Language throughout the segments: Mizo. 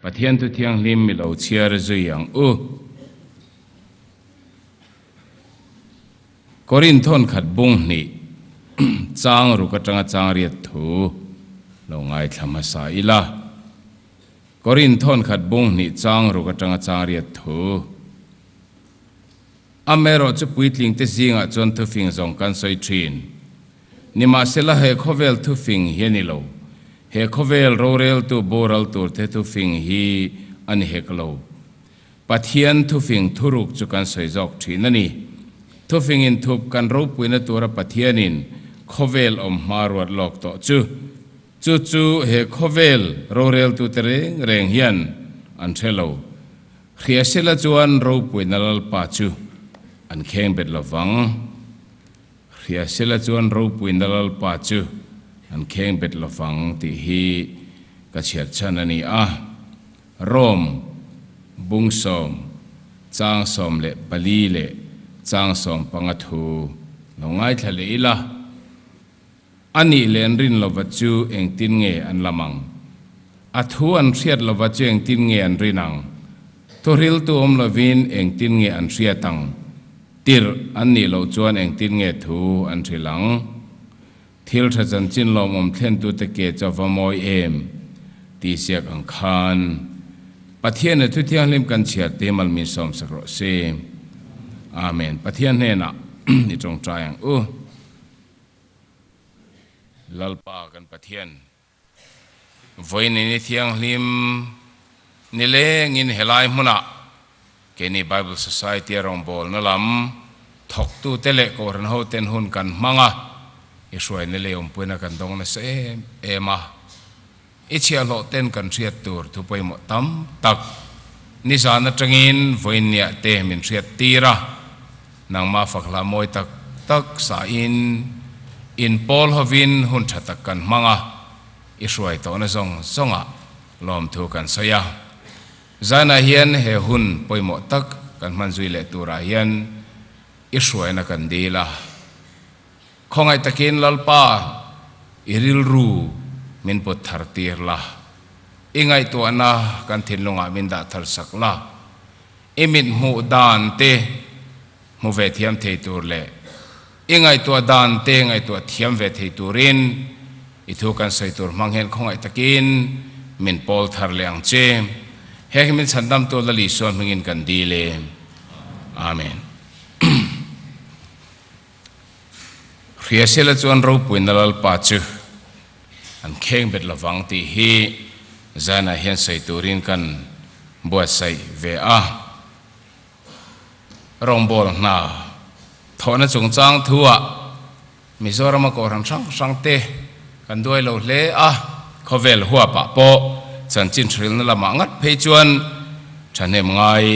Pathian thu thianghlim mi lo chhiar zui ang u. Korin thawnkhat bung hnih chang ruk atanga chang riat thu lo ngaithla hmasa ila. Korin thawnkhat bung hnih chang ruk atanga chang riat thu. Amaherawh chu puitling te zingah chuan thufing zawng kan sawi thin. Nimahsela he khawvel thufing hi a ni lo. He khawvel roreltu boral tur te thufing hi a ni hek lo. Pathian thufing thuruk chu kan sawi zawk thin a ni. Thufing inthup kan ropuina tura Pathianin khawvel awm hma ruat lawk tawh chu, chu chu he khawvel roreltute reng reng hian an hre lo. Hriasela chuan ropuina Lalpa chu an kheng bet lovang. Hriasela chuan ropuina Lalpa chu an kheng bet lovang tih hi ka chhiar chhan a ni a. Rome, bung sawm, chang 14 leh chang 15 thu lo ngaithla leh ila, a nih leh an rin lova chu engtin nge an lam ang? A thu an hriat lova chu engtin nge an rin ang? Thuhriltu awm lovin engtin nge an hriat ang? Tirh an nih loh chuan engtin nge thu an hrilh ang? Thil tha chanchin lawmawm thlentute ke chu a va mawi em? Tih siak ang khan Pathian leh Thu Thianghlim kan chhiar te mal min sawmsak rawh se. Amen. Pathian hnenah i tawngtai ang u. Lalpa kan Pathian, vawiin ni thianghlim nilengin helai hmunah Keini Bible Society a rawngbawlna lam thawktute leh Kohhran hoten hun kan hmang a, i hruaina leh awmpuina kan dawng nasa em em a. I chhiahhlawh ten kan hriat tur thu pawimawh tam tak nizan atangin vawiinniah te min hriat tir a, nangmah fak hla mawi tak tak sahin inpawl hovin hun tha tak kan hmang a, i hruai tawhna zawng zawngah lawmthu kan sawi a. Zanah hian he hun pawimawh tak kan hman zui leh turah hian i hruaina kan dil a. Khawngaih takin Lalpa i rilru min put thar tir la, i ngaihtuahna kan thinlungah min dah thar sak la, i mit hmuh dan te hmu ve thiam thei tur leh i ngaihtuah dan te ngaihtuah thiam ve thei turin i thu kan sawi tur hmang hian khawngaih takin min pawl thar leh ang che. Heng hi min chhandamtu Lal Isua hmingin kan dil e. Amen. Hriasela chuan ropuina Lalpa chu an kheng bet lovang tih hi zanah hian sawi turin kan buatsaih ve a. Rawngbâwl hna thawhna chungchâng thu-ah Mizorama kohhran hrang hrangte kan duai lo hle a, khawvel huapah pawh chanchin hrilna lamah ngat phei chuan thahnem ngai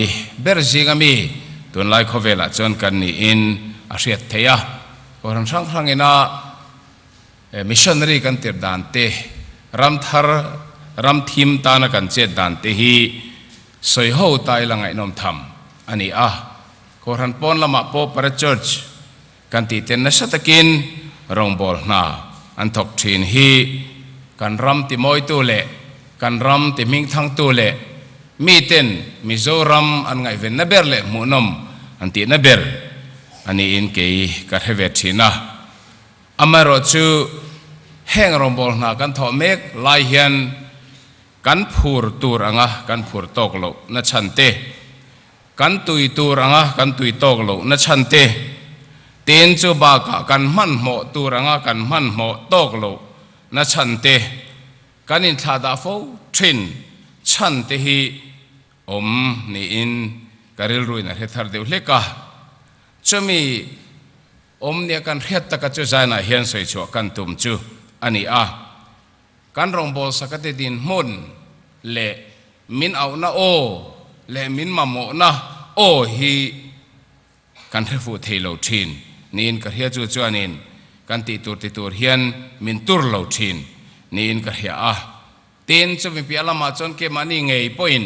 ber zinga mi tunlai khawvelah chuan kan niin a hriat theih a. Kohhran hrang hrangina missionary kan tirh dan te, ram thar, ram thim tana kan chet dan te hi Sawi ho ta ila ngaihnawm tham a ni a, Kohhran pawn lamah pawh Para Church kan tih ten nasa takin rawngbâwl hna an thawk thin hi kan ram timawitu leh kan ram tihmingthangtu leh miten Mizoram an ngaihvenna ber leh hmuhnawm an tihna ber a niin kei ka hre ve thin a. Amaherawhchu heng rawngbâwl hna kan thawh mek lai hian Kan phur tur anga kan phur tawk loh na chhan te, kan tui tur anga kan tui tawk loh na chhan te, tin chu bakah kan hmanhmawh tur anga kan hmanhmawh tawk loh na chhan te, kan inthlahdah fo thin chhan te hi awm niin ka rilruin a hre thar deuh hlek a. Chumi awm nia kan hriat taka chu zainah hian sawi chhuah kan tum chu a ni a. Kan rawngbâwl sakate dinhmun leh min auhna aw leh min mamawhna aw hi kan hre fuh thei lo thin niin ka hria. Chu chuanin kan tih tur ti tur hian min tur lo thin niin ka hria a. Tin, chumi piah lamah chuan keimahni ngei pawhin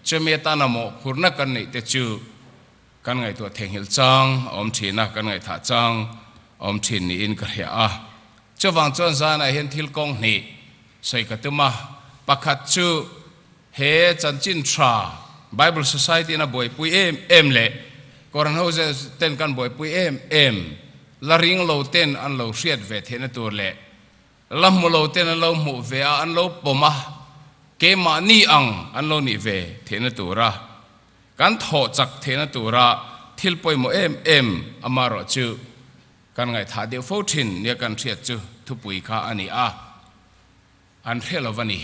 chumi atana mawhphurhna kan neih te chu kan ngaihtuah theihnghilh chang a awm thin a, kan ngaihthah chang a awm thin niin ka hria a. Chuvang chuan zanah hian thil kawng hnih sawi ka tum a, pakhat chu He chanchin tha Bible Society in a buaipui em em leh Kohhran ho ten kan buaipui em em la ring lo ten an lo hriat ve theihna tur leh la hmu lo ten an lo hmuh ve a an lo pawm a keimahni ang an lo nih ve theihna tura kan thawh chak theihna tura thil pawimawh em em amaherawhchu kan ngaihthah deuh fo thin nia kan hriat chu thupui kha a ni a. An hre lo va ni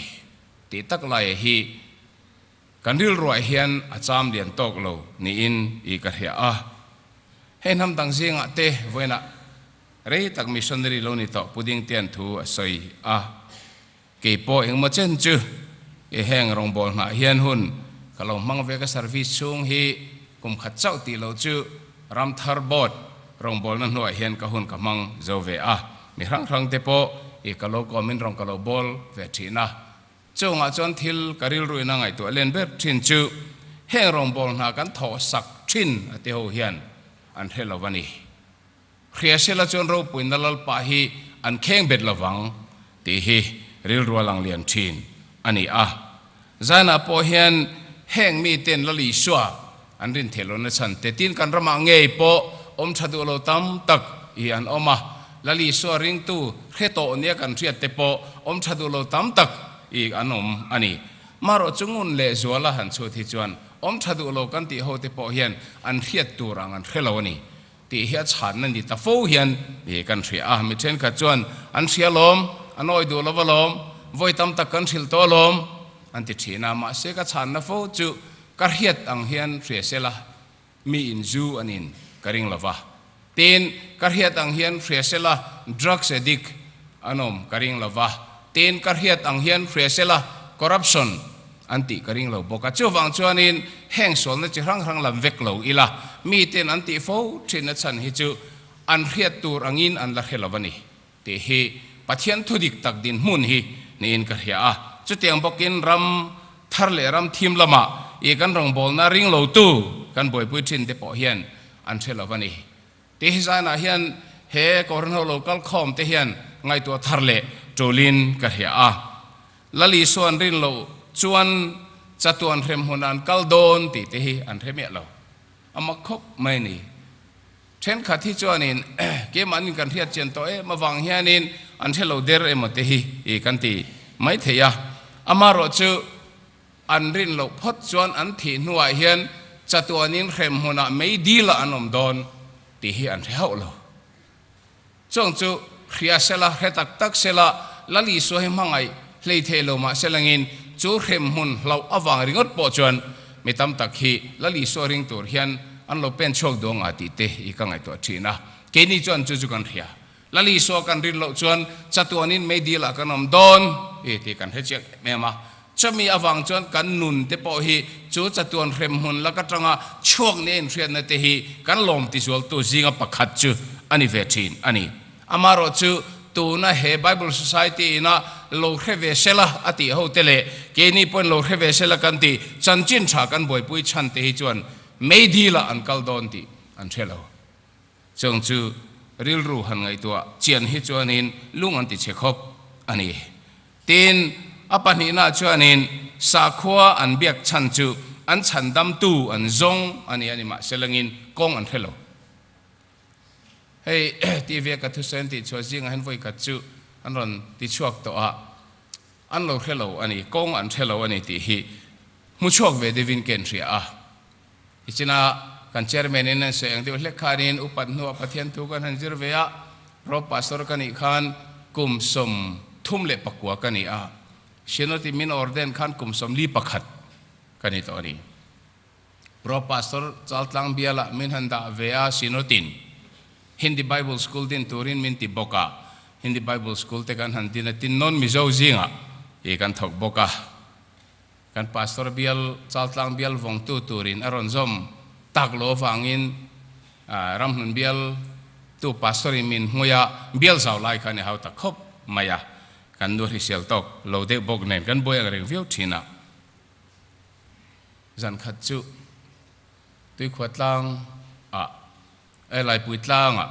tih tak laia hi kan rilruah hian a cham lian tawk lo niin i ka hria a. Hei hnam dang zingah te vawiinah rei tak missionary lo ni tawh Pu Dingtean thu a sawi a. Kei pawh engmaw chen chu i heng rawngbâwl hnah hian hun ka lo hmang ve ka service chhung hi kum khat chauh tih loh chu Ramthar Board rawngbâwlna hnuah hian ka hun ka hmang zo ve a. Mi hrang hrang te pawh i ka lo kawmin rawn ka lo bawl ve thin a. Chungah chuan thil ka rilruin a ngaihtuah len ber thin chu heng rawngbâwl hna kan thawh sak thin a ti ho hian an hre lo a ni. Hriasela chuan ropuina Lalpa hi an kheng bet lovang tih hi rilru a lang lian thin a ni a. Zainah pawh hian heng miten Lal Isua an rin theih lohna chhan te tin kan ramah ngei pawh awm tha duh lo tam tak hi an awm a. Lal Isua ringtu hre tawh nia kan hriat te pawh awm tha duh lo tam tak hi an awm a ni. Marawh chu ngun leh zuala han chhut hi chuan awm tha duh lo kan tih ho te pawh hian an hriat tur ang an hre lo a ni. Tih hi a chhanna ni ta fo hian kan hria a, mi thenkhat chuan an hria lawm, an awi duh lo alawm, vawi tam tak kan hrilh tawh alawm an ti thin a, mahse ka chhanna fo chu ka hriat ang hian hria sela mi in zu an in ka ring lo va, tin ka hriat ang hian hria sela drugs addict an awm ka ring lo va, tin ka hriat ang hian hria sela corruption An tih ka ring lo bawk a. Chuvang chuanin heng sualna chi hrang hrang lam vek lo ila, miten an tih fo thinna chhan hi chu an hriat tur angin an la hre lo a ni tih hi Pathian thu dik tak dinhmun hi niin ka hria a. Chutiang bawkin ram thar leh ram thim lamah i kan rawngbawlna ring lotu kan buaipui thin te pawh hian an hre lo a ni. Tih hi zanah hian he Kohhran ho lo kal khawm te hian ngaihtuah thar leh tulin ka hria a. Lal Isua an rin loh chuan chatuan hrem hmunah an kal dawn tih te hi an hre miah lo. A mak khawp mai a ni. Thenkhat hi chuanin keimahnin kan hriat chian tawh em avang hianin an hre lo der emaw te hi kan ti mai thei a. Amaherawh chu an rin loh phawt chuan an thih hnuah hian chatuanin hrem hmunah mei dilah an awm dawn tih hi an hre hauh lo. Chuang chu hria sela, hre tak tak sela, Lal Isua hi hmangaih hlei thei lo mah selangin chu hrem hmun hlauh avang ringawt pawh chuan mi tam tak hi Lal Isua ring tur hian an lo pen chhuak duang a tih te i ka ngaihtuah thin a. Keini chuan chu chu kan hria. Lal Isua kan rin loh chuan chatuanin meidil ah kan awm dawn i tih kan hre chiang em em a. Chumi avang chuan kan nun te pawh hi chu chatuan hrem hmun lak atanga chhuak nia inhriatna te hi kan lawm tizualtu zinga pakhat chu a ni ve thin a ni. Amaherawh chu tuna he Bible Society ina lo hre ve sela a tih ho te leh keini pawhin lo hre ve sela kan tih chanchin tha kan buaipui chhan te hi chuan meidil-ah an kal dawn tih an hre lo. Chung chu rilru han ngaihtuah chian hi chuanin lung an ti chhe khawp a ni. Tin, a pahnihna chuanin sakhua an biak chhan chu an chhandamtu an zawng a ni a ni mahselangin kawng an hre lo. Hei TV a ka thusawi tih chhuah zingah hian vawi khat chu an rawn ti chhuak tawh a, an lo hre lo a ni, kawng an hre lo a ni tih hi hmu chhuak ve deuhin ka inhria a. Tichina kan chairman in an sawi ang deuh hlek khanin upat hnuah Pathian thu kan han zir ve a, Pro Pastor ka nih khan kum 39 ka ni a, Synod in min ordain khan kum 41 ka ni tawh a ni. Pro Pastor Chaltlang bialah min han dah ve a Synod in Hindi Bible School din turin min ti bawk a, Hindi Bible School te kan han din a, tin non Mizo zingah i kan thawk bawk a. Kan pastor bial Chaltlang bial vawngtu turin a rawn zawm tak lo avangin Ramhlun bial tu pastor in min hmui a, bial zau lai kha a ni hau ta khawp mai a, kan nu hrisel tawk lo deuh bawk nen kan buai ang reng viau thin a. Zan khat chu Tuikhua tlang ah, eh Laipui tlang ah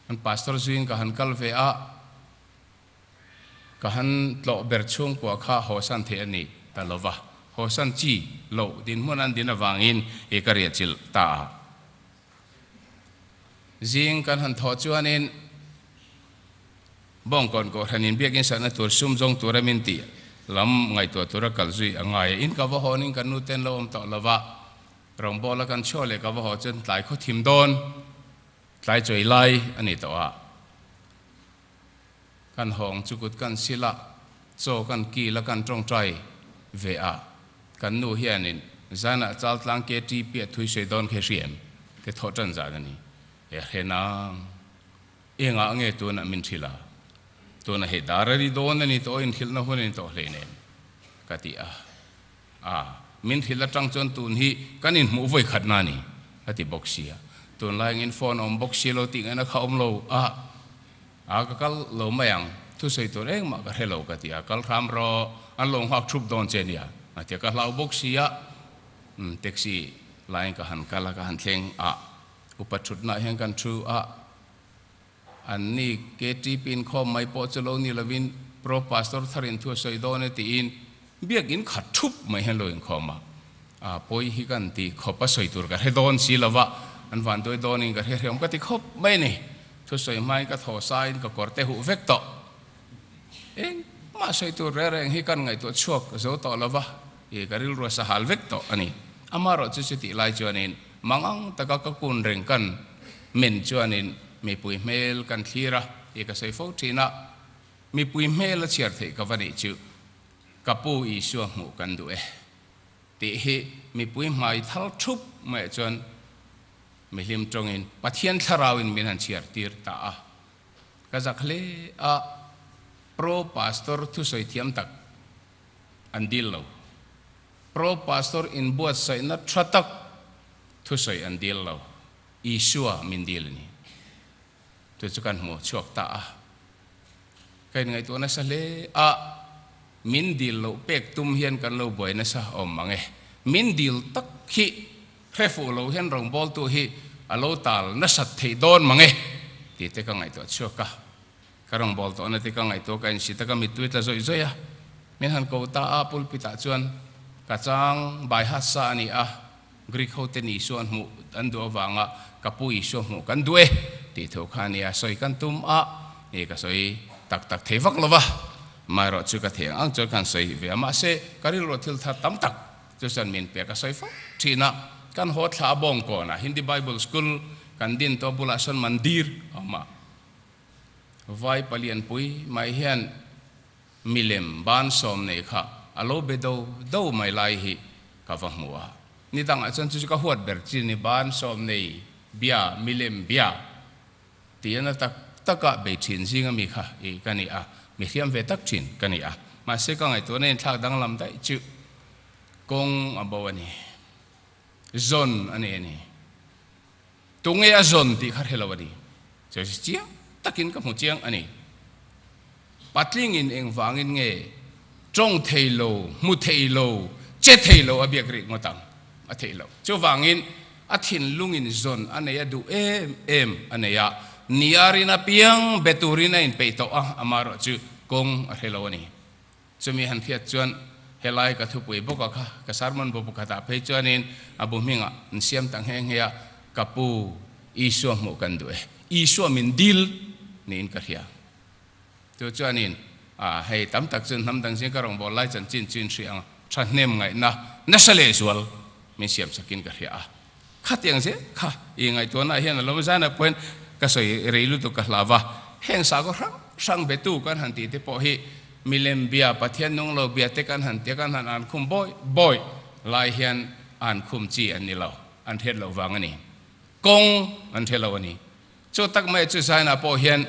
kan pastor zuiin ka han kal ve a. Ka han tlawh ber chhungkua kha hawsan theih a ni ta lo va, hawsan chi loh dinhmun an din avangin i ka riahchilh ta a. Zing kan han thawh chuanin Bawngkawn Kohhranin biakin sakna tur sum zawng tura min tih lam ngaihtuah tura kal zui a ngai a. In ka va hawnin kan nuten lo awm tawh lo va, rawngbawla kan chhuah leh ka va haw chuan tlai khaw thim dawn, tlai chawi lai a ni tawh a. Kan hawng chu kut kan sil a, chaw kan kil a kan tawngtai ve a, kan nu hianin zanah Chaltlang KTP a thui sawi dawn khe hri em? Te thawh tan zan a ni. E hre nang, engah nge tunah min hrilh a? Tunah hei dar a ri dawn a ni tawh, inhrilhna hun a ni tawh hleinem ka ti a. A, min hrilh atang chuan tun hi kan inhmuh vawi khatna a ni a ti bawk sia. Tunlai angin phone a awm bawk si lo tih ngaihna kha a awm lo a. A ka kal lo mai ang, thusawi tur engmah ka hre lo ka ti a, kal hram rawh, an lo nghak thup dawn che nia a ti a, ka hlau bawk si a, umm taxi laiin ka han kal a, ka han thleng a, upa thutnaah hian kan thu a, an ni KTP inkhawm mai pawh chu lo ni lovin Pro Pastor tharin thu a sawi dawn e tiin biakin khat thup mai hian lo inkhawm a, a pawi hi kan ti khawp a sawi tur ka hre dawn si lova, an vanduai dawnin ka hre hreawm ka ti khawp mai a ni. Thusawi hmain ka thaw sain ka kawr te huh vek tawh. Engmah sawi tur reng reng hi kan ngaihtuah chhuak zo tawh lo va, i ka rilru a sahal vek tawh a ni. Amaherawh chu chutih lai chuanin mangang taka ka kun reng kan men chuanin mipui hmel kan thlir a, i ka sawi fo thin a, mipui hmel a chhiar theih ka va nih chu ka pu Isua hmuh kan duh e tih hi mipui hmai thal thup maiah chuan Mihlim tawngin Pathian thlarauin min han chhiar tir ta a, ka zak hle a, Pro Pastor thusawi thiam tak an dil lo. Pro Pastor inbuatsaihna tha tak thusawi an dil lo. Isua min dil a ni. Chu chu kan hmu chhuak ta a. Ka inngaihtuah nasa hle a, min dil loh pek tum hian kan lo buai nasa awm mang e. Min dil tak hi hre fuh lo hian rawngbawltu hi a lo tal nasat theih dawn mang e tih te ka ngaihtuah chhuak a. Ka rawngbâwl tawhna te ka ngaihtuah ka insi ta ka mittui tla zawih zawih a. Min han ko ta a, pulpit ah chuan ka chang bai hat sa a ni a, Greek ho ten Isua an hmuh an duh avanga ka pu Isua hmuh kan duh e tih thu kha a ni a, sawi kan tum a, ni ka sawi tak tak thei vak lo va, amaherawh chu ka thei ang ang chuan ka han sawi ve a, mahse ka rilruah thil thar tam tak chu chuan min pek a sawi fo thin a, kan haw thla a bawngkawnah Hindi Bible School kan din tawh bulah sawn mandir a awm a, Vai palianpui mai hian milem bansawm nei kha a lo be do do mai lai hi ka va hmu a. Ni dangah chuan chu chu ka huat ber chi ni, bansawm nei bia, milem bia tih a na tak taka bei thin zing ami kha i ka ni a, mi hriam ve tak thin ka ni a. Mahse ka ngaihtuahna inthlak danglam daih chu kawng a bo a ni, zawn a nei a ni. Tunge a zawn tih kha hre lo a ni. Chu chu chiang takin ka hmu chiang a ni. Patlingin engvangin nge tawng thei lo, hmu thei lo, che thei lo a biak rih ngawt ang? A theih lo. Chuvangin a thinlungin zawn a nei a duh em em a nei a, niarin apiang be turin a inpeih tawh a, amaherawh chu kawng a hre lo a ni. Chumi han hriat chuan helai ka thupui bawk a kha, ka sermon bu pakhatah phei chuanin a bu hmingah an siam ta nghe nghe a, Ka pu, Isua hmuh kan duh e, Isua min dil niin ka hria. Chu chuanin a hei tam tak chuan hnam dang zing ka rawngbâwl lai chanchin chu in hria ang, thahnem ngaihna nasa lehzual min siam sakin ka hria a. Khatiang zel kha i ngaihtuahnaah hian a lo zan pawhin ka sawi rei lutuk ka hlau va, heng sakhaw hrang hrang betu kan han tih te pawh hi milem bia, Pathian nung lo bia te kan han tia kan han an khum bawi bawi lai hian an khum chi an ni lo, an hriat loh vang a ni. Kawng an hre lo a ni. Chu tak mai chu Zaina pawh hian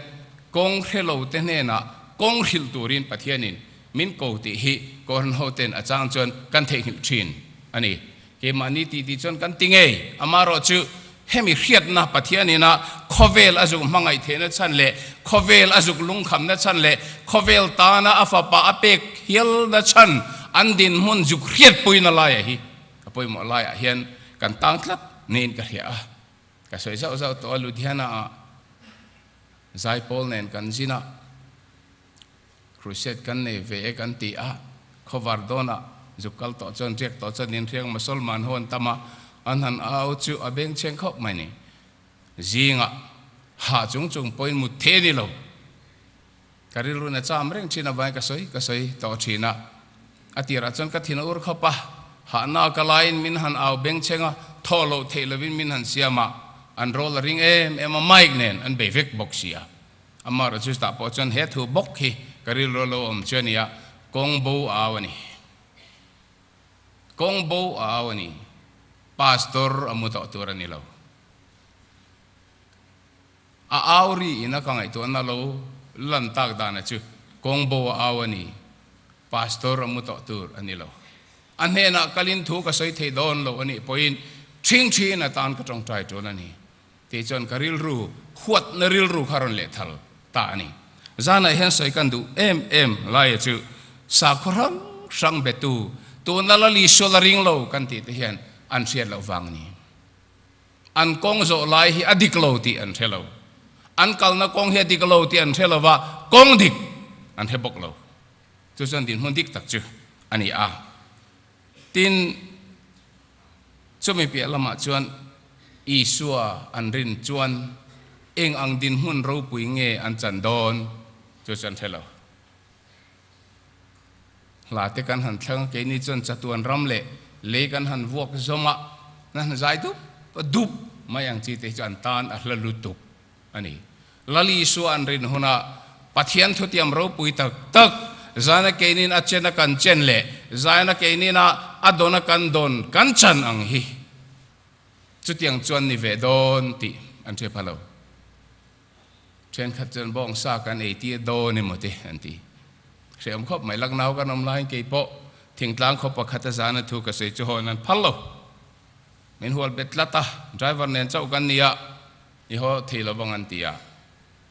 kawng hre lo te hnenah kawng hrilh turin Pathianin min ko tih hi Kohhran hoten a chang chuan kan theihnghilh thin a ni. Keimahni tih tih chuan kan ti ngei. Amaherawh chu hemi hriatna Pathianin a khawvel a zuk hmangaih theihna chhan leh khawvel a zuk lungkhamna chhan leh khawvel tana a fapa a pek hialna chhan an dinhmun zuk hriatpuina laiah hi a pawimawh laiah hian kan tang tlat niin ka hria a. Ka sawi zauh zauh tawh a, Ludhiana ah Zaipawl nen kan zin a. Crusade kan nei ve e kan ti a, khawvar dawnah zuk kal tawh chuan riak tawh chuan inhriang Mosolman ho an tam a, an han au chu a bengchheng khawp mai ni. Zingah hah chung chung pawhin mut thei a ni lo. Ka rilru na cham reng thin avangin ka sawi ka sawi tawh thin a. A tirah chuan ka thin a ur khawp a, hahna ka laiin min han au bengchheng a, thaw loh theih lovin min han siam a, an rawl a ring em em a, mic nen an bei vek bawk si a. Amaherawhchu chutah pawh chuan he thu bawk hi ka rilru a lo awm chu a ni a, kawng bo a au a ni. Kawng bo a au a ni. Pastor a mu tawh tur a ni lo. A au ri ina ka ngaihtuahna lo lan tak dana chu kawng bo a au a ni. Pastor a mu tawh tur a ni lo. A hnenah kalin thu ka sawi thei dawn lo a nih pawhin ṭhingṭhiin atan ka ṭawngṭai ṭun a ni. Tih chuan ka rilru huatna rilru kha rawn lehthal ta a ni. Zanah hian sawi kan duh em em laia chu sakhaw hrang hrang betu tuna la Isua la ring lo kan tih te hian an hriat loh vang a ni. An kawng zawh lai hi a dik lo tih an hre lo. An kalna kawng hi a dik lo tih an hre lo va, kawng dik an hre bawk lo. Chu chuan dinhmun dik tak chu a ni a. Tin, chumi piah lamah chuan Isua an rin chuan eng ang dinhmun ropui nge an chan dawn chu chu an hre lo. Hla te kan han thlang a, keini chuan chatuan ram leh lei kan han vuak zawm a, kan han zai dup dup mai ang chi te hi chu an tan a hla lutuk a ni. Lal Isua an rin hunah Pathian thutiam ropui tak tak, zaina keinin a chen a kan chen leh zaina keinin a a dawn a kan dawn kan chan ang hi chutiang chuan ni ve dawn tih an hre pha lo. Thenkhat chuan bawngsa kan ei tir dawn emaw te an ti. Hrehawm khawp mai, Lucknow kan awm laiin kei pawh thingtlang khaw pakhat a zana thu ka sawi chu hawn an phal lo. Min hual bet tlat a, driver nen chauh kan ni a, I haw thei lo vang an ti a,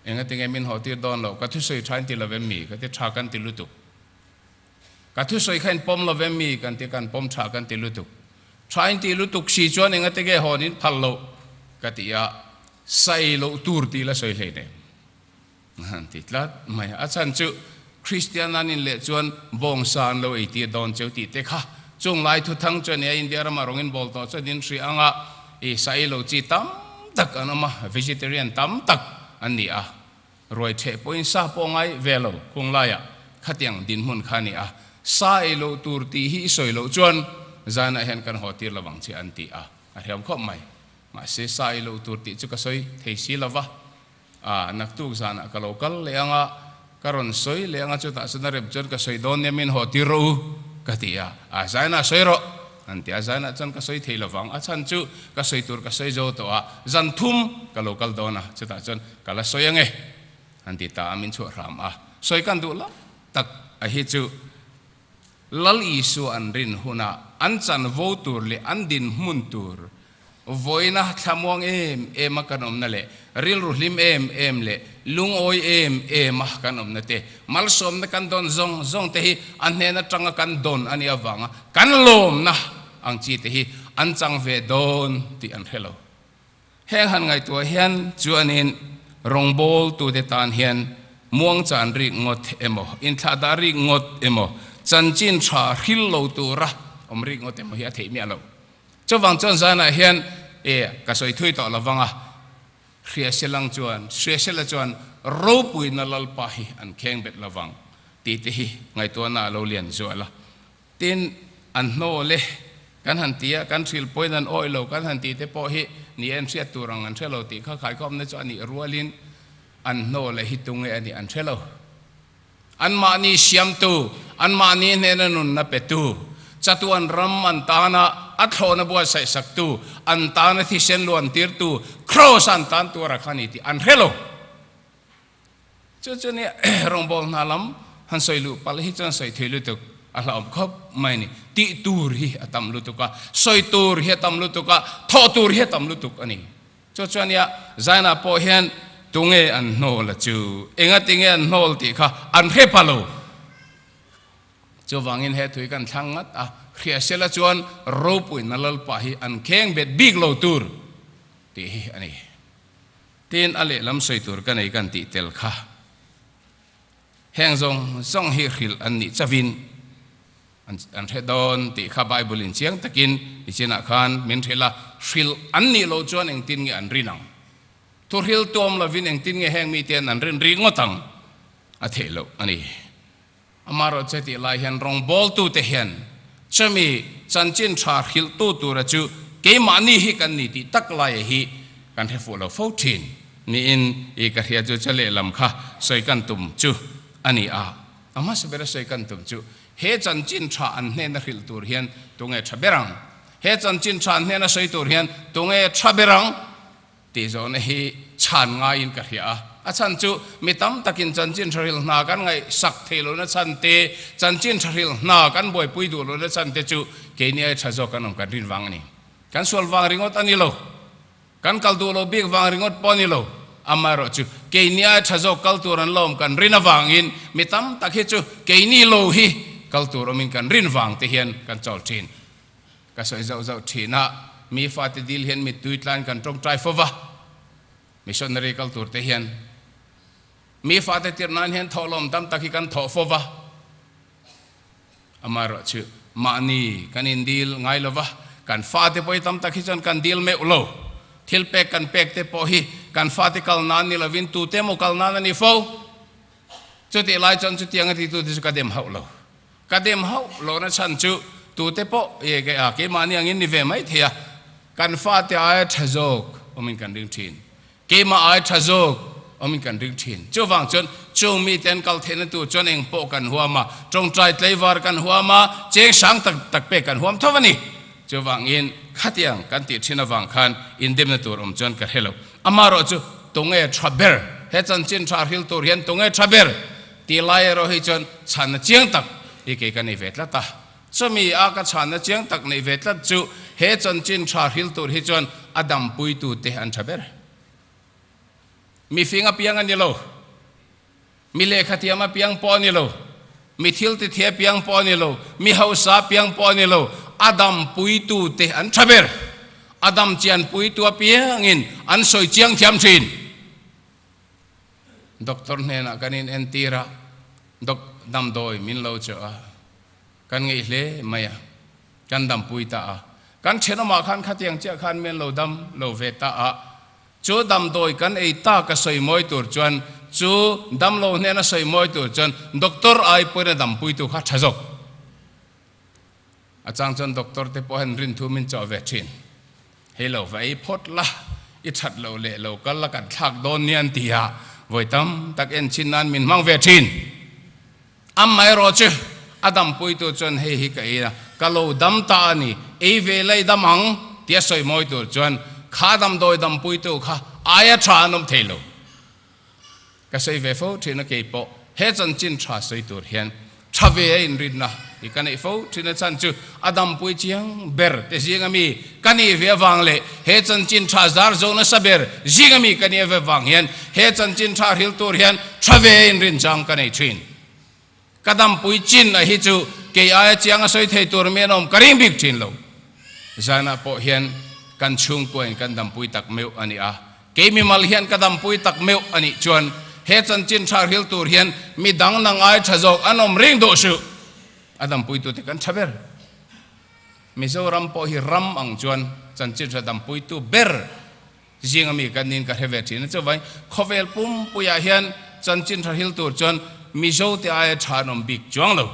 engatinge min haw tir dawn loh, ka thusawi tha in ti lo vem mi? Ka ti tha kan ti lutuk. Ka thusawi kha in pawm lo vem mi? Kan ti kan pawm tha kan ti lutuk. Tha in ti lutuk si chuan engatinge hawn in phal loh? Ka ti a, sai loh tur tih la sawi hlei nem an ti tlat mai. A chhan chu Kristian an in leh chuan bawngsa an lo ei tir dawn cheu tih te kha chung lai thuthang chuan nia India rama rawng in bawl tawh chuan in hria anga i sai lo chi tam tak an awm a, vegetarian tam tak an ni a, ruai theh pawhin sa pawh ngai ve lo kung laiah khatiang dinhmun kha a ni a, sa ei loh tur tih hi i sawi loh chuan zanah hian kan haw tir lovang che an ti a, a hriam khawp mai. Mahse sa ei loh tur tih chu ka sawi thei si lova. A, naktuk zanah ka lo kal leh ang a, ka rawn sawi leh ang a, chutah chuan a rem chuan ka sawi dawn nia min haw tir rawh u, ka ti a. A, zainah sawi rawh, an ti a, zainah chuan ka sawi thei lovang, a chhan chu ka sawi tur ka sawi zo tawh a, zan thum ka lo kal dawn a, chutah chuan ka la sawi ang e, an ti ta a, min chhuah hram a, sawi kan duh lam tak a hi chu Lal Isua an rin hunah an chanvo tur leh an dinhmun tur Vawiina thlamuang em em a kan awmna leh rilru hlim em em leh lungawi em em a kan awmna te, malsawmna kan dawn zawng zawng te hi a hnen atanga kan dawn a nih avanga kan lawmna ang chi te hi an chang ve dawn tih an hre lo. Heng han ngaihtuah hian chuanin rawngbawltute tan hian muangchan rik ngawt emaw, inthlahdah rik ngawt emaw, chanchin tha hril lo tura awm rik ngawt emaw hi a theih miah lo. Chuvang chuan zanah hian e ka sawi thui tawh lovang a, Hriaselang chuan, Hriasela chuan ropuina Lalpa hi an kheng bet lovang tih te hi ngaihtuahna a lo lian zual a. Tin, an hnawl e kan han ti a, kan hrilh pawhin an awih lo kan han tih te pawh hi ni en hriat tur ang an hre lo tih kha khaikhawmna chu a nih rualin an hnawl e hi tunge a nih an hre lo. Anmahni siamtu, anmahni hnena nunna petu, chatuan ram an tana a thlawhna buatsaihsaktu, an tana thisen luantirtu, Kraws an tan tuar a kha ni tih an hre lo. Chu chu nia rawngbâwl hna lam han sawi luh palh hi chuan sawi thui lutuk a hlauhawm khawp mai a ni. Tih tur hi a tam lutuk a, sawi tur hi a tam lutuk a, thawh tur hi a tam lutuk a ni. Chu chuan nia Zaina pawh hian tunge an hnawl a chu, engatinge an hnawl tih kha an hre pha lo. Chuvangin he thui kan thlang ngat a, Hriasela chuan ropuina Lalpa hi an kheng bet bik lo tur tih hi a ni. Tin, a lehlam sawi tur ka nei kan tih tel kha. Heng zawng zawng hi hrilh an nih chavin an hre dawn tih kha Bible in chiang takin nichinah khan min hrilh a, hrilh an nih loh chuan engtin nge an rin ang? Thuhril tuam lovin engtin nge heng mite an rin ri ngawt ang? A theih loh a ni. Amaherawhchu tih lai hian rawngbawltute hian chumi chanchin tha hrilhtu tura chu keimahni hi kan ni tih tak laia hi kan hre fuh lo fo thin niin i ka hria chu che lehlam kha sawi kan tum chu a ni a. A hmasa bera sawi kan tum chu he chanchin tha an hnena hrilh tur hian tunge tha ber ang? He chanchin tha an hnena sawi tur hian tunge tha ber ang? Tih zawhna hi chhan ngaiin ka hria a. A chhan chu mi tam takin chanchin tha hril hna kan ngaihsak theih lohna chhan te, chanchin tha hril hna kan buaipui duh lohna chhan te chu keini ai tha zawk kan awm kan rin vang a ni. Kan sual vang ringawt a ni lo. Kan kal duh lo bik vang ringawt pawh a ni lo. Amaherawh chu keini ai tha zawk kal tur an la awm kan rin avangin mi tam tak hi chu keini lo hi kal tur awmin kan rin vang te hian kan chawl thin. Ka sawi zauh zauh thin a, mi fate dil hian mittui tlain kan tawngtai fo va, missionary kal tur te hian mi fate tirh nan hian thawhlawm tam tak hi kan thawh fo va, amaherawh chu mahni kan indil ngai lo va, kan fate pawh hi tam tak hi chuan kan dil meuh lo, thil pek kan pek te pawh hi kan fate kal nan ni lovin tute emaw kal nan a ni fo, chutih lai chuan chutiang a titute chu ka dem hauh lo. Ka dem hauh lohna chhan chu tute pawh i ke a, keimahni angin ni ve mai thei a, kan fate aia tha zawk awmin kan ring thin, keimah aia tha zawk awmin kan ring thin. Chuvang chuan chung mite an kal theihna tur chuan eng pawh kan huam a, tawngtai tleivar kan huam a, cheng sang tak tak pek kan huam tho a ni. Chuvangin khatiang kan tih thin avang khan indemna tur awm chuan ka hre lo. Amaherawh chu tunge tha ber? He chanchin tha hril tur hian tunge tha ber? Tih lai erawh hi chuan chhanna chiang tak hi kei ka nei ve tlat a. Chumi a ka chhanna chiang tak neih ve tlat chu he chanchin tha hril tur hi chuan a dampuitute an tha ber. Mi fing apiang a ni lo. Mi lehkha thiam apiang pawh a ni lo. Mi thil ti thei apiang pawh a ni lo. Mi hausa apiang pawh a ni lo. A dampuitute an tha ber. A dam chianpuitu apiangin an sawi chiang thiam thin. Doctor hnenah kan in entir a, doc damdawi min lo chawh a, kan ngeih hle mai a, kan dampui ta a. Kan thenawmah khan khatiang chiah khan min lo dam lo ve ta a, chu damdawi kan ei tak a sawi mawi tur chuan, chu damlo hnena sawi mawi tur chuan doctor ai pawhin a dampuitu kha tha zawk. A chang chuan doctor te pawh hian rin thu min chawh ve thin. Hei lo va ei phawt la, i that lo leh lo kal la kan thlak dawn nia an ti a, vawi tam tak en chin nan min hmang ve thin. Amaherawh chu a dampuitu chuan hei hi ka ei a, ka lo dam ta a ni, ei ve la i dam ang tia sawi mawi tur chuan kha damdawi dampuitu kha aia tha an awm thei lo. Ka sawi ve fo thin a keipawh he chanchin tha sawi tur hian tha ve a inrinna hi ka neih fo thin a chhan chu a dampui chiang ber te zinga mi ka nih ve avang leh he chanchin tha zar zo nasa ber zinga mi ka nih ve vang hian he chanchin tha hril tur hian tha ve a inrin chang ka nei thin. Ka dampui chin a hi chu kei aia chiang a sawi thei tur mi an awm ka ring bik thin lo. Zanah pawh hian kan chhungkuain kan dampui tak meuh a ni a, kei mimal hian ka dampui tak meuh a nih chuan he chanchin tha hril tur hian mi dang nang ai tha zawk an awm ring duh suh. A dampuitute kan tha ber. Mizoram pawh hi ram ang chuan chanchin tha dampuitu ber Zinga mi kan niin ka hre ve thin a, chuvangin khawvel pumpuiah hian chanchin tha hril tur chuan Mizote aia tha an awm bik chuang lo.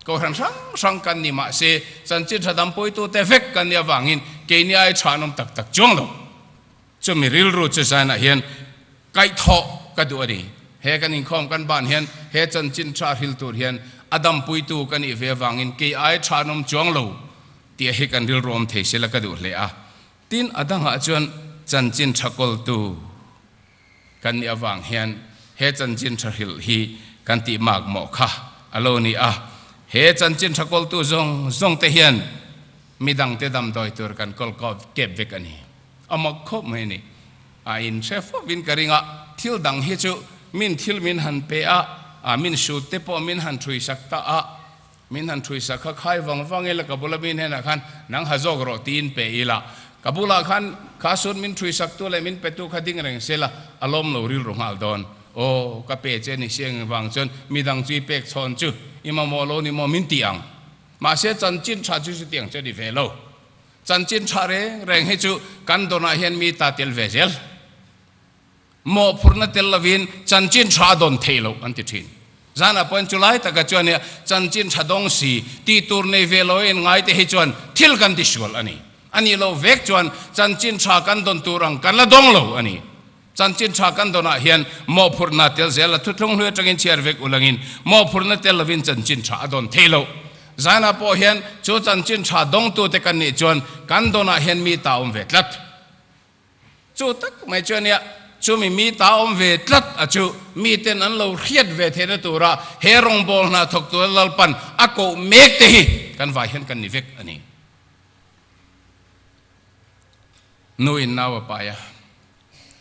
Kohhran hrang hrang kan ni mahse chanchin tha dampuitute vek kan nih avangin keini aia tha an awm tak tak chuang lo. Chumi rilru chu zainah hian kaihthawh ka duh a ni. He kan inkhawm kan ban hian he chanchin tha hril tur hian a dampuitu ka nih ve avangin kei aia tha an awm chuang lo tih hi kan rilru awm thei sela ka duh hle a. Tin, a dangah chuan chanchin tha kawltu kan nih avang hian he chanchin tha hrilh hi kan tih mak mawh kha a lo ni a. He chanchin tha kawltu zawng zawng te hian midangte damdawi tur kan kawl kep vek a ni. A mak khawp mai a ni. A inhre fovin ka ring a, thil dang hi chu min thil min han pe a, a min sut te pawh min han ṭhuisak ta a, Min han ṭhui sak kha khai vang vang ila ka bula mi hnenah khan nang ha zawk rawh tiin pe ila ka bulah khan kha sun min ṭhui saktu leh min petu kha ding reng sela a lawm lo rilru nghal dawn. Aw, ka pe che ni si eng vang chuan midang chu i pek chhawn chu i mamawh lo ni maw min ti ang. Mahse chanchin tha chu chutiang chu a ni ve lo. Chanchin tha reng reng hi chu kan dawnah hian mi ta tel ve zel. Mawhphurhna tel lovin chanchin tha a dawn theih loh an ti thin. Zanah pawhin chu lai taka chuan nia chanchin tha dawng si tih tur nei ve lo a inngai te hi chuan thil kan ti sual a ni. A nih loh vek chuan chanchin tha kan dawn tur ang kan la dawng lo a ni. Chanchin tha kan dawnah hian mawhphurhna tel zel a thuthlung hlui atangin chhiar vek ulangin mawhphurhna tel lovin chanchin tha a dawn theih loh. Zanah pawh hian chu chanchin tha dawngtute kan nih chuan kan dawnah hian mi ta awm ve tlat. Chu tak mai chuan nia, chumi mi ta awm ve tlat a chu miten an lo hriat ve theihna tura he rawngbâwl hna thawk tura Lalpan a koh mek te hi kan vai hian kan ni vek a ni. Nu in nau a pai a,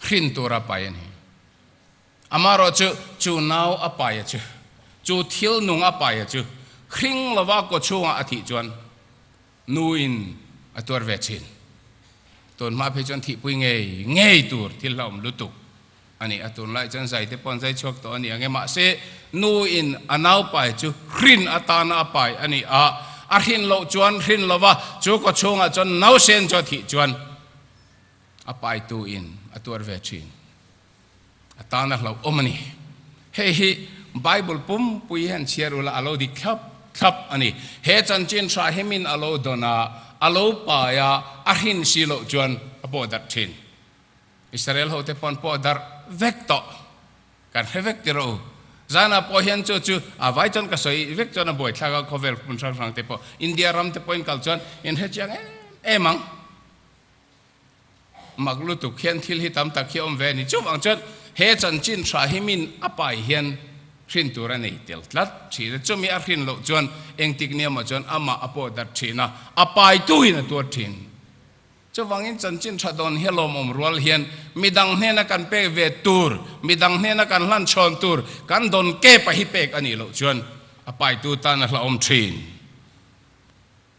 hrin tura pai a ni. Amaherawh chu, chu nau a pai a chu, chu thil nung a pai a chu, hring lova kaw chhungah a thih chuan, Nu in a tuar ve thin. Tun hma phei chuan thihpui ngei ngei tur thil hlauhawm lutuk a ni a, tunlai chuan zai te pawh an zai chhuak tawh a ni ang e. Mahse, nu in a naupai chu hrin atana a pai a ni a, a hrin loh chuan hrin lova chu kaw chhungah chuan nausen chu a thih chuan a paitu in a tuar ve thin. A tana hlauhawm a ni. Hei hi Bible pumpui hian chhiar ula a lo dik thlap thlap a ni. He chanchin hra hi min a lo dawn a, a lo pai a, a hrin si loh chuan a pawh darh thin. Israel hote pawn pawh darh vek tawh. Kan hre vek ti rawh u. Zanah pawh hian chu chu a vai chuan ka sawi vek chuan a buaithlak a, khawvel hmun hrang hrang te pawh India ram te pawhin kal chuan in hre chiang em em ang. Mak lutuk hian thil hi tam tak hi awm ve a ni. Chuvang chuan he chanchin hra hi min a pai hian hrin tur a nei tel tlat thin a. Chumi a hrin loh chuan engtik nia maw chuan amah a pawh darh thin a, a paituin a tuar thin. Chuvangin chanchin tha dawn hi a lawmawm rual hian midang hnena kan pek ve tur, midang hnena kan hlan chhawn tur kan dawn kep a hi pek a nih loh chuan a paitu tan a hlauhawm thin.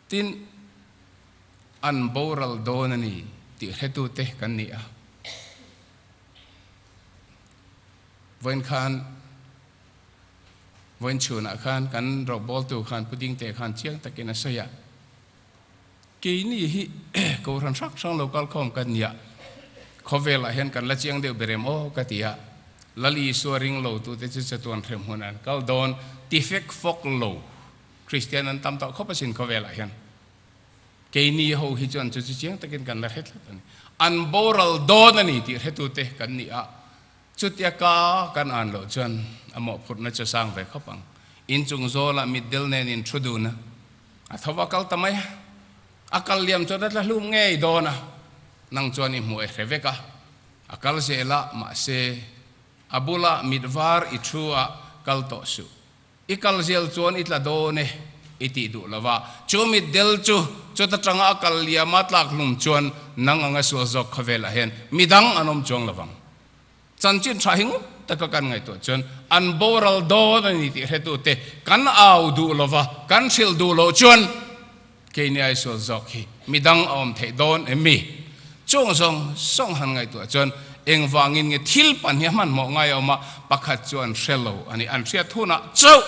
Tin, an boral dawn a ni tih hretute kan ni a. Vawiin khan, vawiin chhunah khan kan rawkbawltu khan Pu Dingte khan chiang takin a sawi a, Keini hi Kohhran hrang hrang lo kalkhawm kan nia, khawvelah hian kan la chiang deuh ber em aw ka ti a, Lal Isua ring lo tute chu chatuan hrem hun an kal dawn ti fek fawk lo. Kristian an tam tawh khawp asin khawvelah hian. Keini ho hi chuan chu chu chiang takin kan la hre tlat a ni. An boral dawn a ni tih hretute kan ni a, chutia ka kan an loh chuan a mawhphurhna chu a sang ve khawp ang. Inchung zawlah mitdel nen in thu dun a, a tho va kal ta mai a, a kal liam chuan a tla hlum ngei dawn a, nang chuan i hmuh e hre vek a, a kal zel a, mahse a bulah mit var i thu a kal tawh suh. I kal zel chuan i tla dawn e, i tih duh lo va. Chu mitdel chu chuta tanga a kal liama tlak hlum chuan nang anga sual zawk khawvelah hian midang an awm chuang lo vang. Chanchin tha hi ngut taka kan ngaihtuah chuan an boral dawn a ni tih hretute kan au duh lo va, kan hrilh duh loh chuan keini ai sual zawk hi midang a awm theih dawn em mi? Chung zawng zawng han ngaihtuah chuan engvangin nge thil pan hi a hmanhmawh ngai a awm a, pakhat chu an hre lo a ni. An hriat hunah chauh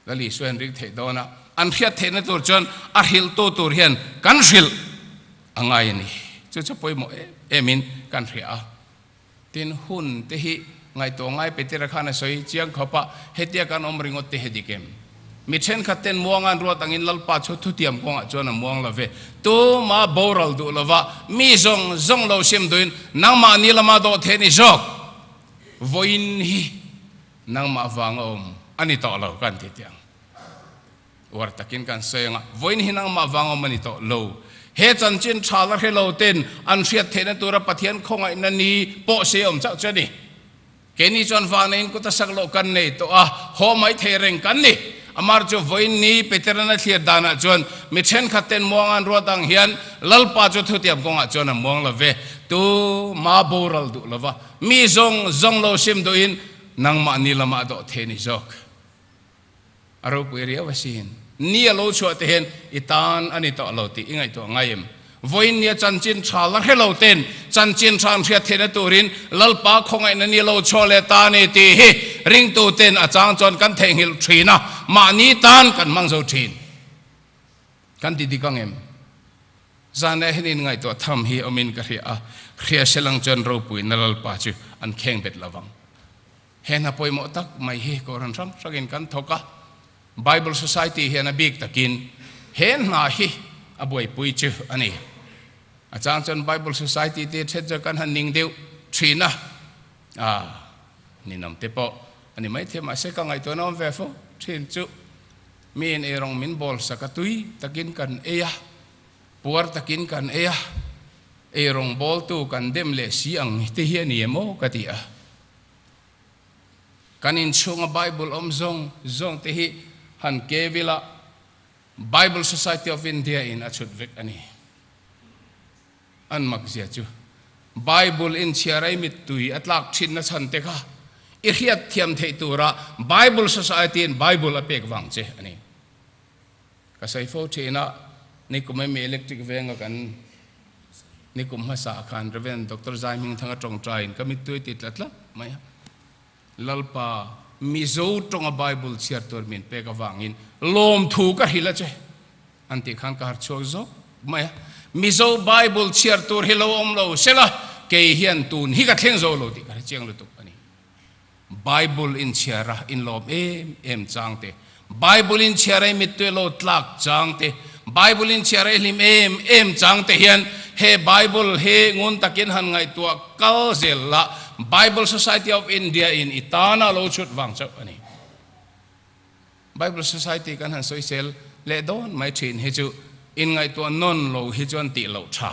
Lal Isua hian ring theih dawn a, an hriat theihna tur chuan a hrilhtu tur hian kan hrilh a ngai a ni. Chu chu pawimawh em emin kan hria a. Tin, hun te hi ngaihtuah ngai Petera khan a sawi chiang khawp a, hetia kan awm ringawt te hi dik em? Mi thenkhat ten muanga'n ruat angin Lalpa chu thutiam kawngah chuan a muang lo ve. Tuma boral duh lova mi zawng zawng lo sim duhin nangmah ni lama dawh theih ni zawk. Vawiin hi nangmah vanga awm a ni tawh lo kan ti tiang. Uar takin kan sawi ang a, vawiin hi nangmah vang awm a ni tawh lo. He chanchin tha la hre lo ten an hriat theihna tura Pathian khawngaihna ni pawh se awm chauh chu a ni. Keini chuan vana in kut a sak loh kan nei tawh a, haw mai thei reng kan ni. Amar chu vawiin ni Peteran a thlir danah chuan mi thenkhat ten muang an ruat ang hian Lalpa chu thutiam kawngah chuan a muang lo ve. Tu ma boral duh lova mi zawng zawng lo sim duhin nangmah ni lamah dawh thei ni zawk. A ropui riau asin. Ni a lo chhuah te hian i tan a ni tawh lo tih i ngaihtuah ngai em? Vawiin nia chanchin tha la hre lo ten chanchin tha an hriat theihna turin Lalpa khawngaihna ni lo chhuah leh ta a ni tih hi ringtu ten a chang chuan kan theihnghilh thin a, mahni tan kan hmang zo thin. Kan ti dik ang em? Zan leh hian inngaihtuah tham hi awmin ka hria a, hria se lang chuan ropuina Lalpa chu an kheng bet lo vang. He hna pawimawh tak mai hi Kohhran hrang hrangin kan thawk a, Bible Society hian a bik takin he hna hi a buaipui chu a ni. A chang chuan Bible Society te then chuan kan han ning deuh thin a, ah, ninawm te pawh a ni maithei mahse ka ngaihtuahna awm ve fo thin chu miin eirawng min bawl sak a tui takin kan ei a, puar takin kan ei a, eirawng bawltu kan dem leh si ang te hi a ni em aw ka ti a. Kan inchhunga Bible awm zawng zawng te hi han kevila Bible Society of India in a chhut vek a ni. An mak zia chu Bible inchhiar ei mittui a tlak thinna chhan te kha i hriat thiam theih tura Bible Society in Bible a pek vang che a ni. Ka sawi fo thin a, nikum emi electric venga kan nikum hmasa ah khan Rev. Doctor Zai Hmingthanga tawngtaiin ka mittui ti tla tlat mai a. Lalpa, Mizo tawnga Bible chhiar tur min pek avangin lawmthu ka hrilh a che an tih khan ka har chhuak zawk mai a. Mizo Bible chhiar tur hi lo awm lo sela kei hian tun hi ka thleng zo lo tih ka hre chiang lutuk a ni. Bible inchhiar a inlawm em em chang te, Bible inchhiar a i mittui lo tlak chang te, Bible inchhiar a i hlim em em chang te hian he Bible hi ngun takin han ngaihtuah kal zel la, Bible Society of India in i tana lo chhut vang chauh a ni. Bible Society kan han sawisel leh dawn mai thin hi chu inngaihtuah nawn lo hi chuan tih loh tha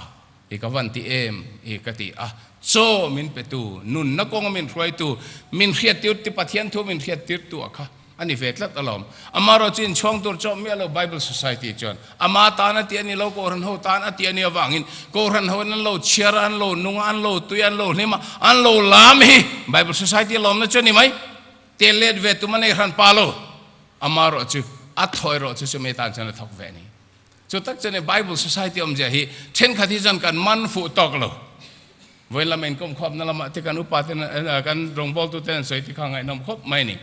i ka van ti em i ka ti a, chaw min petu, nunna kawnga min hruaitu, min hriattir ti Pathian thu min hriattirtu a kha a ni ve tlat alawm. Amaherawhchu inchhuang tur chawp miah lo Bible Society chuan ama tan a ti a ni lo, Kohhran ho tan a ti a nih avangin Kohhran ho in an lo chhiar a, an lo nung a, an lo tui a, an lo hlim a, an lo lam hi Bible Society lawmna chu a ni mai. Tel let ve tum a nei hran pa lo. Ama erawh chu a thaw erawh chu chumi atan chuan a thawk ve a ni. Chu tak chuan Bible Society awmzia hi thenkhat hi chuan kan man fuh tawk lo. Vawiin lam inkawm khawpna lamah te kan upa ten kan rawngbawltu ten an sawi te kha ngaihnawm khawp mai a ni.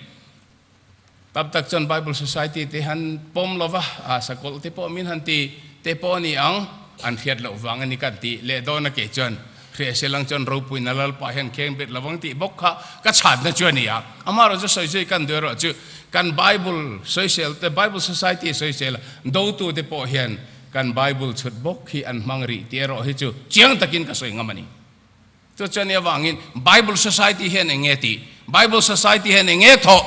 Tam tak chuan Bible Society te han pawm lo va, sakawlh te pawh min han ti te pawh a ni ang, an hriat loh vang a ni kan tih leh dawn a kei chuan. Hriat se lang chuan ropuina Lalpa hian kheng bet lovang tih bawk kha ka chhatna chu a ni a. Amaherawhchu sawi zui kan duh erawh chu kan Bible sawisel te, Bible Society sawisel dotu te pawh hian kan Bible chhut bawk hi an hmang rih tih erawh hi chu chiang takin ka sawi ngam a ni. Chu chuan i avangin Bible Society hian eng nge tih, Bible Society hian eng nge thawh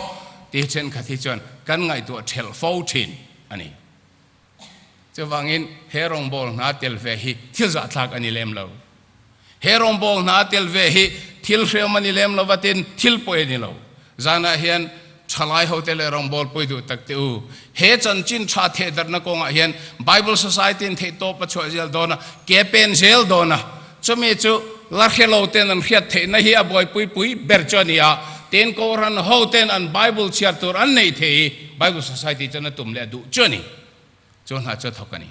tih thenkhat hi chuan kan ngaihtuah thelh fo thin a ni. Chuvangin he rawngbâwl hna tel ve hi thil zahthlâk a ni lem lo. He rawngbâwl hna tel ve hi thil hreawm a ni lem lo va tin thil pawi a ni lo. Zanah hian ṭhalai hote leh rawngbâwl pawi duh tak te u, he chanchin ṭha thehdarhna kawngah hian Bible Society-in theihtawp a chhuah zel dawn a, ke pen zel dawn a. Chumi chu la hre lo ten an hriat theihna hi a buaipui pui ber chu a ni a, tin Kohhran ho ten an Bible chhiar tur an neih thei hi Bible Society chuan a tum leh a duh chu a ni. Chu hna chu a thawk a ni.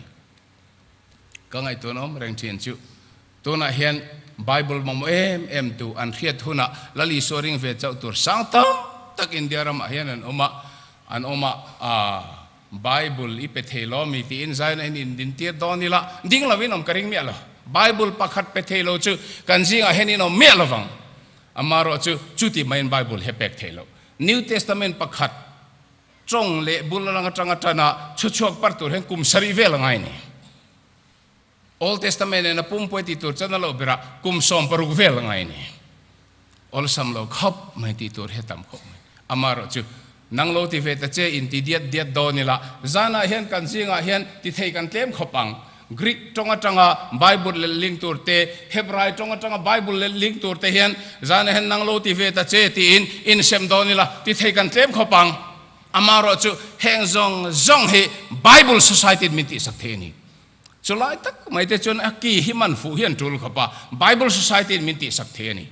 Ka ngaihtuahna awm reng thin chu tunah hian Bible mamawh em em tu an hriat hunah Lal Isua ring ve chauh tur sang tam tak India ramah hian an awm a, an awm a, aa Bible i pe thei lo mi tiin Zion-a in in tir dawn ila, ding lovin awm ka ring miah lo. Bible pakhat pe thei lo chu kan zingah hian in awm miah lovang. Amaherawh chu chuti maiin Bible hi a pek thei lo. New Testament pakhat tawng leh bul alang atanga tana chhuchhuak par tur hian kum sarih vel a ngai ni. Old Testament in a pumpui tih tur chuan a loh berah kum 16 vel a ngai ni. Awlsam lo khawp mai tih tur hi a tam khawp mai. Amaherawh chu nang lo ti ve ta che in ti diat diat dawn ila zanah hian kan zingah hian ti thei kan tlem khawp ang. Greek tawng atanga Bible leh ling tur te, Hebrai tawng atanga Bible leh ling tur te hian zanah hian nang lo ti ve ta che tiin insem dawn ila ti thei kan tlem khawp ang. Amaherawh chu heng zawng zawng hi Bible Society in min tihsak thei a ni. Chu lai tak mai te chuan a ki hi man fuh hi an tul khawp a, Bible Society in min tihsak thei a ni.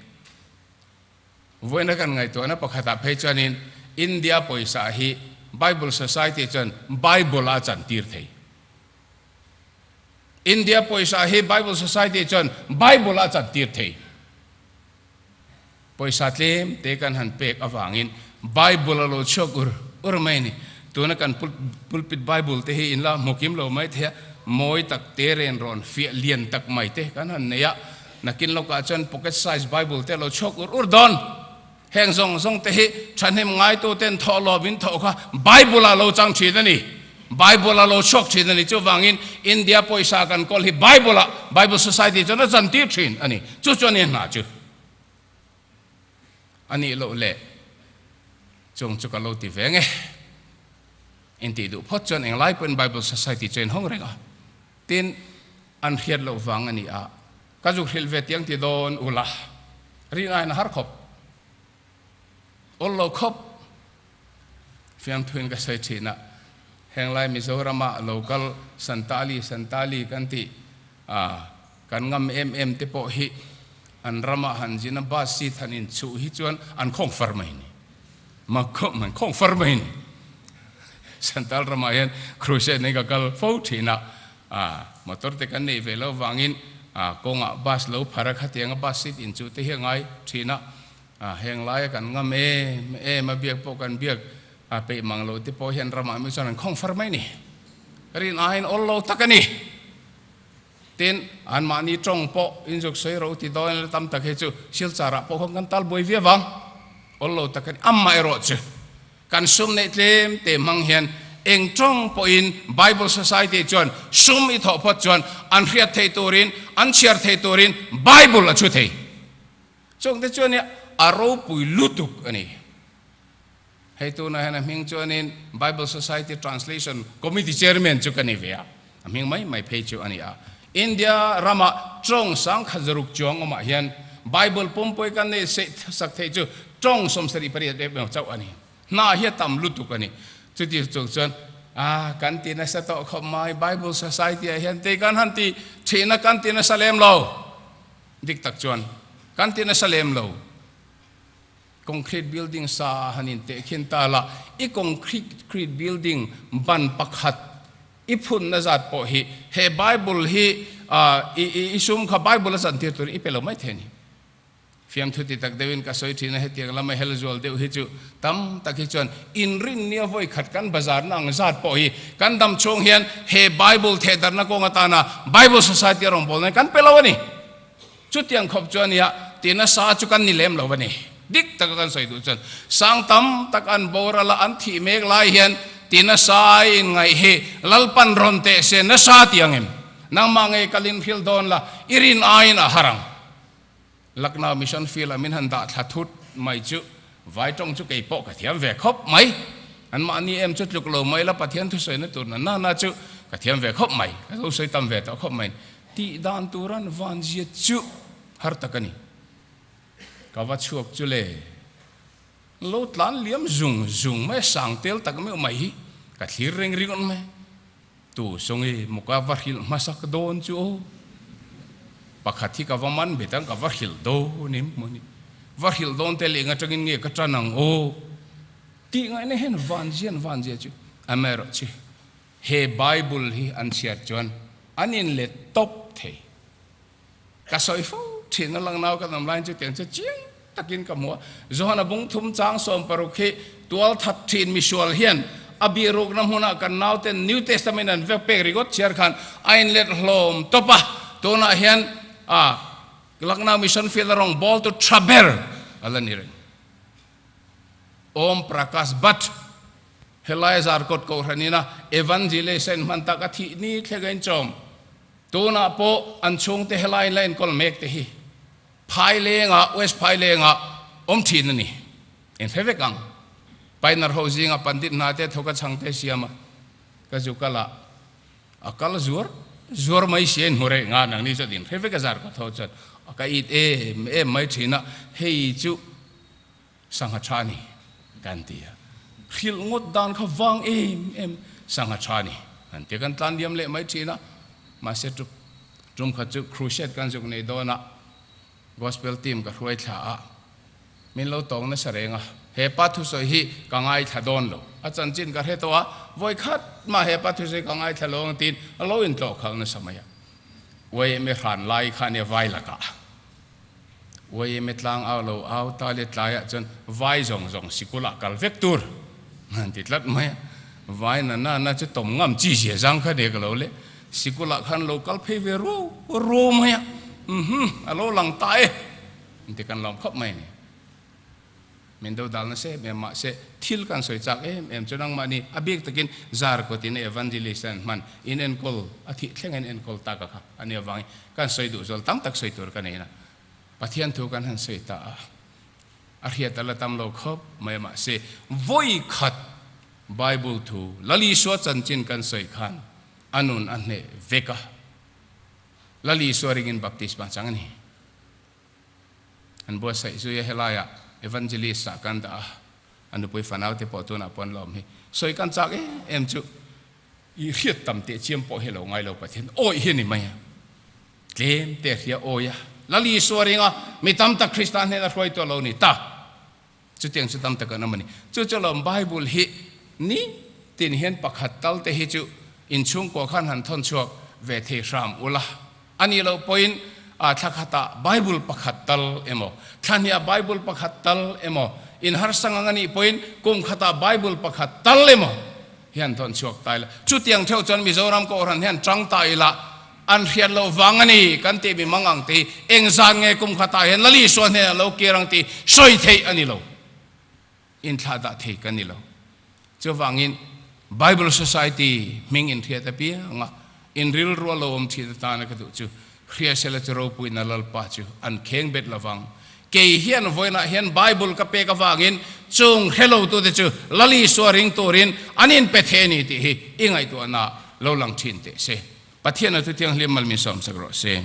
Vawiina kan ngaihtuahna pakhatah phei chuanin India pawisa hi Bible Society chuan Bible a chantir thei. India pawisa hi Bible Society chuan Bible a chantir thei. Pawisa tlem te kan han pek avangin Bible a lo chhuak ur ur mai a ni. Tuna kan pulpit Bible te hi inla hmu kim lo mai thei a, mawi tak te ren rawn fiah lian tak mai te kan han nei a, nakin lawkah chuan pocket size Bible te a lo chhuak ur ur dawn. Heng zawng zawng te hi thahnem ngaitu ten thawh lawm in thawh kha Bible ah lo chang thin a ni. Bible a lo chhuak thin a ni. Chuvangin India pawisa kan kawl hi Bible ah Bible Society chuan a chantir thin a ni. Chu chuan i hna chu a nih loh leh chung chu ka lo ti ve nge. Intih duh phawt chuan englai pawhin Bible Society chu a inhawng reng a. Tin, an hriat loh vang a ni a, ka zuk hrilh ve tiang ti dawn ula, rin aiin a har khawp, awl lo khawp. Fiamthuin ka sawi thin a, henglai Mizorama local Santali Santali kan tih a, kan ngam em em te pawh hi an rama han zin a bus seat han inchhuh hi chuan an khawng far mai ni. Mak khawp mai, khawng far mai ni. Santal ramah hian crusade nei ka kal fo thin a, a motor te kan neih ve loh vangin a kawngah bus lo phar a khatianga bus seat inchuh te hi a ngai thin a, a heng laia kan ngam em em a biak pawh kan biak a peih mang lo te pawh hian ramah mi chuan an khawng far mai ni. Rin aiin awl lo tak a ni. Tin, anmahni tawng pawh inzuk sawi ro ti dawn la tam tak hi chu Silchar ah pawh khawn kan tal buai viau vang. Awl lo tak a ni. Amaherawh chu kan sum neih tlem te hmang hian eng tawng pawhin Bible Society chuan sum i thawh phawt chuan an hriat theih turin, an chhiar theih turin Bible a chhu thei. Chungte chuan a ropui lutuk a ni. Hei tunah hian a hming chuanin Bible Society Translation Committee Chairman chu ka ni ve a, a hming mai mai phei chu a ni a. India rama tawng sangkhat zaruk chuang awmah hian Bible pumpui kan neih sak theih chu tawng 78 emaw chauh a ni. Hna hi a tam lutuk a ni. Chuti chung chuan a kan ti nasa tawh khawp mai Bible Society ah hian tei kan han ti thihna kan ti nasa lem lo. Dik tak chuan kan ti nasa lem lo. Concrete building sa ah han in teh khin ta la, i concrete building ban pakhat i phunna zat pawh hi he Bible hi i sum kha Bible a chantir turin i pe lo mai thei a ni. Fiamthu ti tak deuhin ka sawi thin a, hetiang lama hel zual deuh hi chu tam tak hi chuan inrinnia vawi khat kan bazarna ang zat pawh hi kan dam chhung hian he Bible thehdarhna kawng atana Bible Society a rawngbawlna hi kan pe lo a ni. Chutiang khawp chu a nia, ti nasa chu kan ni lem lo a ni. Dik taka kan sawi duh chuan sang tam tak an boral a, an thih mek lai hian ti nasa ai in ngaih hi Lalpan rawn teh se nasa ti ang em? Nangmah ngei kalin hril dawn la, i rin aiin a har ang. Lucknow Mission Field ah min han dah thla thut mai chu vai tawng chu kei pawh ka thiam ve khawp mai. Anmahni em chu tluk lo mai la Pathian thusawina tur na nana chu ka thiam ve khawp mai, ka lo sawi tam ve tawh khawp mai. Tih dan turan vanzia chu har tak a ni. Ka va chhuak chu le, lo tlan liam zung zung mai a, sang tel tak meuh mai hi ka thlir reng ringawt mai. Tu sawngi maw ka va hrilh hmasak dawn chu aw. Pakhat hi ka va man bet ang, ka va hrilh dawn em maw ni. Va hrilh dawn te leh eng atangin nge ka tan ang aw. Tih ngaihna hian vanzian vanzia chu amaherawhchu. He Bible hi an chhiar chuan an inlet tawp thei. Ka sawi fo thin a, lang nau ka dam laiin chutiang chu chiang takin ka hmu a. Johana bung thum chang 60 hi tual that thin misual hian a bihrukna hmunah kan nauten New Testament an vek pek ringawt chhiar khan a inlet hlawm tawp a. Tunah hian a Lucknow Mission Field a rawngbawltu tha ber a la ni reng. Om Prakash Bhatt. Helai Zarkawt Kohhran ina Evangelation hman tak a thih ni thleng a inchawm. Tunah pawh an chhungte helai in la enkawl mek te hi Phailengah, West Phailengah awm thin a ni. In hre vek ang. Pioneer ho zinga Pandit hna te thawk a chhang te siam a, ka zu kal ah a kal zuar zuar mai si a inhmu reh nga nang ni chuan in hre vek a Zarkawt ho chuan a ka it em em mai thin a, hei chu Sangha tha ni kan ti a, hrilh ngawt dan kha vang em em sangha tha ni kan ti a, kan tlan liam leh mai thin a, mahse tum tum khat chu crusade kan zuk nei dawn a, gospel team ka hruai thla a, min lo tawng nasa reng a, he pa thusawi hi ka ngaithla dawn lo, a chanchin ka hre tawh a, vawi khat mah he pa thusawi ka ngaithla lo ang tiin a lo intlawh khalh nasa mai a. Yma hran lai kha ania vai lakah. Yma tlang au lo au ta le tlaiah chuan vai zawng zawng sikulah kal vek tur an ti tlat mai a. Vai na na na chu tawm ngam chi zia zang kha nia ka lo le. Sikulah khan lo kal phei ve ruau ruau mai a. Uhmm a lo lang ta e an ti kan lawm khawp mai a ni. Min do dal nasa em em mahse thil kan sawi chak em em chu nangmahni a bik takin zar kawtin evangelist an hman in enkawl a thih thleng in enkawl tak a kha a nia vangin kan sawi duh zual tam tak sawi tur ka nei na Pathian thu kan han sawi ta a a hriat a la tam lo khawp mai a mahse vawi khat Bible thu Lal Isua chanchin kan sawi khan a nun a hneh vek a Lal Isua ringin baptisma chang a ni. An buatsaih zui a, helaiah Evangelist ah kan dah a, a nupui fanau te pawh tunah pawh an la awm hi. Sawi kan chak em em chu i hriat tam teh chiam pawh hi lo ngai lo Pathian awih hi a ni mai a, tlem te hria awi a, Lal Isua ringa mi tam tak Krista hnena hruaitu a lo ni ta. Chutiang chu tam tak an awm a ni. Chu chu lawm Bible hi ni tin hian pakhat tal te hi chu inchhungkua khan han thawn chhuak ve thei hram ula. A nih loh pawhin a thla khatah Bible pakhat tal emaw, thla hniah Bible pakhat tal emaw, in harsa ngang a nih pawhin kum khatah Bible pakhat tal emaw hian thawn chhuak ta ila. Chutiang theuh chuan Mizoram Kohhran hian tang ta ila an hriat loh vang a ni kan tih mi mang ang te hi eng zan nge kum khatah hian Lali Isua hnenah lo kir ang tih sawi theih a ni lo. Inthlah dah thei kan ni lo. Chuvangin Bible Society hming inhriat apianga in rilru a lo awm thin atana ka duh chu Hriasela chu ropuina Lalpa chu an kheng bet lovang. Kei hian vawiinah hian Bible ka pek avangin chung hre lotute chu Lal Isua ring turin an inpe thei a ni tih hi i ngaihtuahna lo lang thin teh se. Pathian a thuthianghlim mal min sawmsak rawh se.